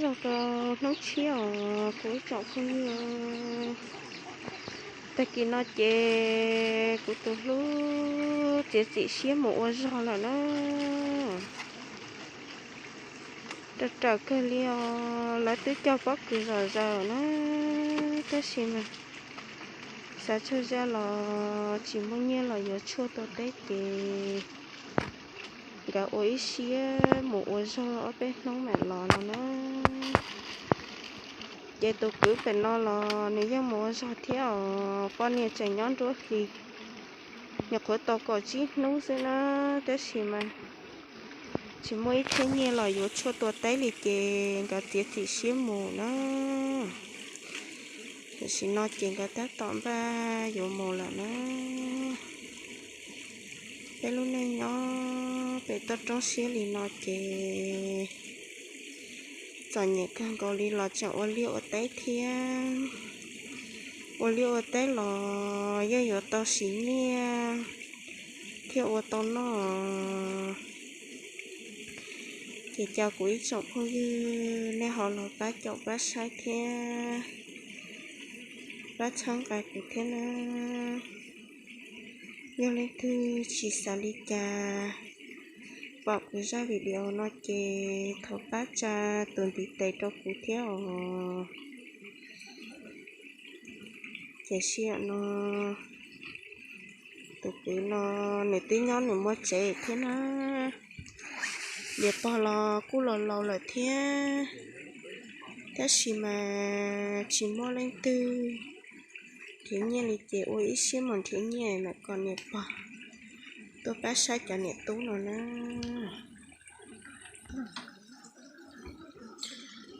Zoo rau hnub tshiab os kuv ib tsoom phooj ywg. Tag kis no ces kuv tus hlub txiav txim siab mus ua zog lawm na. Raws raws kawg li os, lawv twb cog pob kws zom zaws na, tab sis mas xav tsaug zog los tsis muaj nyiaj los yuav tshuaj tua teb ces nkawd ua ib siab mus ua zog ob peb hnub mam los no na. Ces tus kwv pem no los nws yeej mus ua zog thiab os, poj niam tseem nyob nruab hlis, nyuam qhuav tau kaum tsib hnub xwb na, tab sis mas tsis muaj ib txhiab nyiaj los yuav tshuaj tua teb li ces nkawd txiav txim siab mus na. Tam sim no ces nkawd tab tom npaj yuav mus lawm na. Peb lub neej nyob pem toj roob siab li no ces txom nyem kawg nkaus li los tseem ua liaj ua teb thiab. Ua liaj ua teb los yeej yuav tau siv nyiaj thiaj ua tau noj. Ces caw kuv ib tsoom phooj ywg nej ho los pab caum pab saib thiab pab txhawb nqa kuv thiab na. Yog leej twg tsis xav li cas pom kuv zaj video no ces thov pab tsa tus ntiv tes rau kuv thiab os. Ces sij hawm no tus kwv no nws twb nyob nws muaj tsev thiab na. Niam pog los kuj laus laus lawm thiab, tab sis mas tsis muaj leej twg nrhiav nyiaj li ces ua ib siab mus nrhiav nyiaj mam kom niam pog tuaj pab saib cov niam tub no na.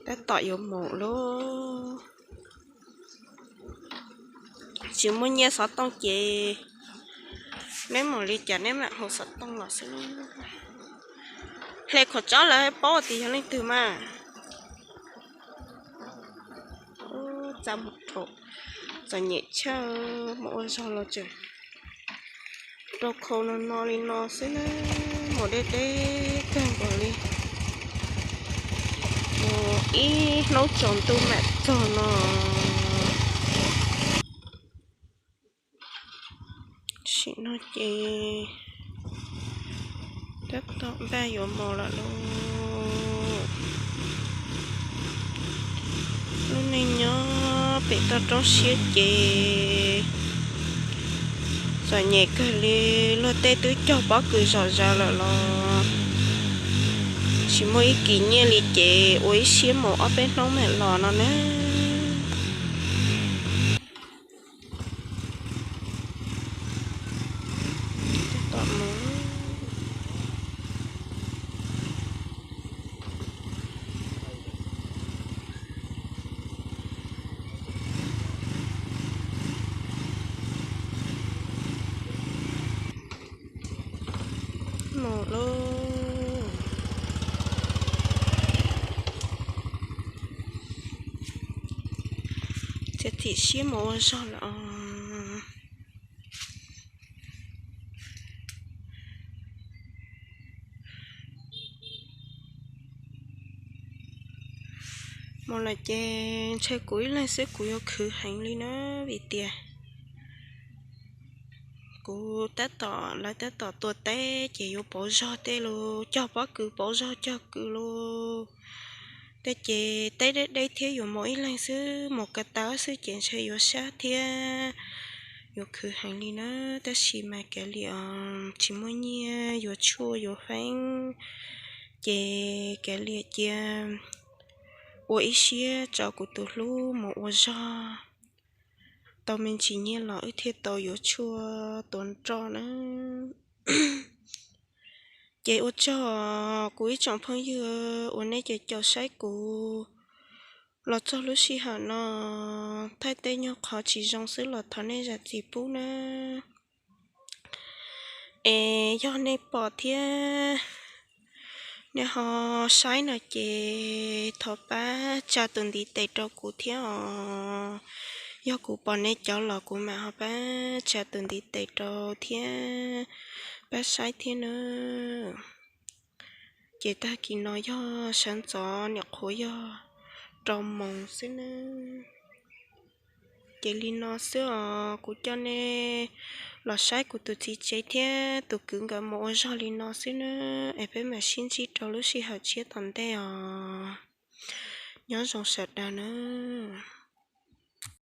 Tab tom yuav mus lauj. Tsis muaj nyiaj xov tooj ces neb mus li cas neb mam hu xov tooj los xwb. Hle khaum tsob lawv paub tias yog leej twg mas. Txaj muag rau, txom nyem tshaj, mus ua zog los tseem rau khau no no li no xwb na, mus deb deb kawg nkaus li. Mus ib hnub tsaus ntuj mam txog no. Tam sim no ces tab tom npaj yuav mus lawm lauj. Lub neej nyob pem toj roob siab ces txom nyem kawg li, luag tej twb cog pob kws zom zaws lawm los tsis muaj ib kis nyiaj li ces ua ib siab mus ob peb hnub mam los no na. Mus lauj. Txiav txim siab mus ua zog lawm os. Mus lawm ces ntshe kuv ib leeg xwb kuv yuav khwv heev li na, vim tias kuv tab tom, lawv tab tom tua teb ces yuav pauv zog tej lus, cog pob kws pauv zog cog kws lus. Tej ces teb deb deb thiab yuav mus ib leeg xwb, mus ko taw xwb ces ntshe yuav sab thiab yuav khwv heev li na. Tab sis mas kav liam os, tsis muaj nyiaj yuav tshuaj yuav feeb, ces kav liam cia ua ib siab tso kuv tus hlub mus ua zog, tau me ntsis nyiaj los wb thiaj tau yuav tshuaj tua nroj na. Ces ua tsaug kuv ib tsoom phooj ywg uas nej caum caum saib kuv los txog lub sij hawm no, thaij tej nyuag qhov tsis zoo xwb los thov nej zam txim pub na. Es yog nej pom thiab nej ho saib no ces thov pab tsa tus ntiv tes rau kuv thiab os. Yog kuv pom nej cov los kuv mam ho pab tsa tus ntiv tes rau thiab pab saib thiab na. Ces tag kis no yog sawv ntxov niam qhuav yog rau moos xwb nawb. Ces li no xwb os, kuv coj nej los saib kuv tus txiv tsev thiab tus kwv nkawd mus ua zog li no xwb nawb, es peb mam sib ntsib rau lub sij hawm tshiab tom ntej os. Nyob zoo sawv daws nawb.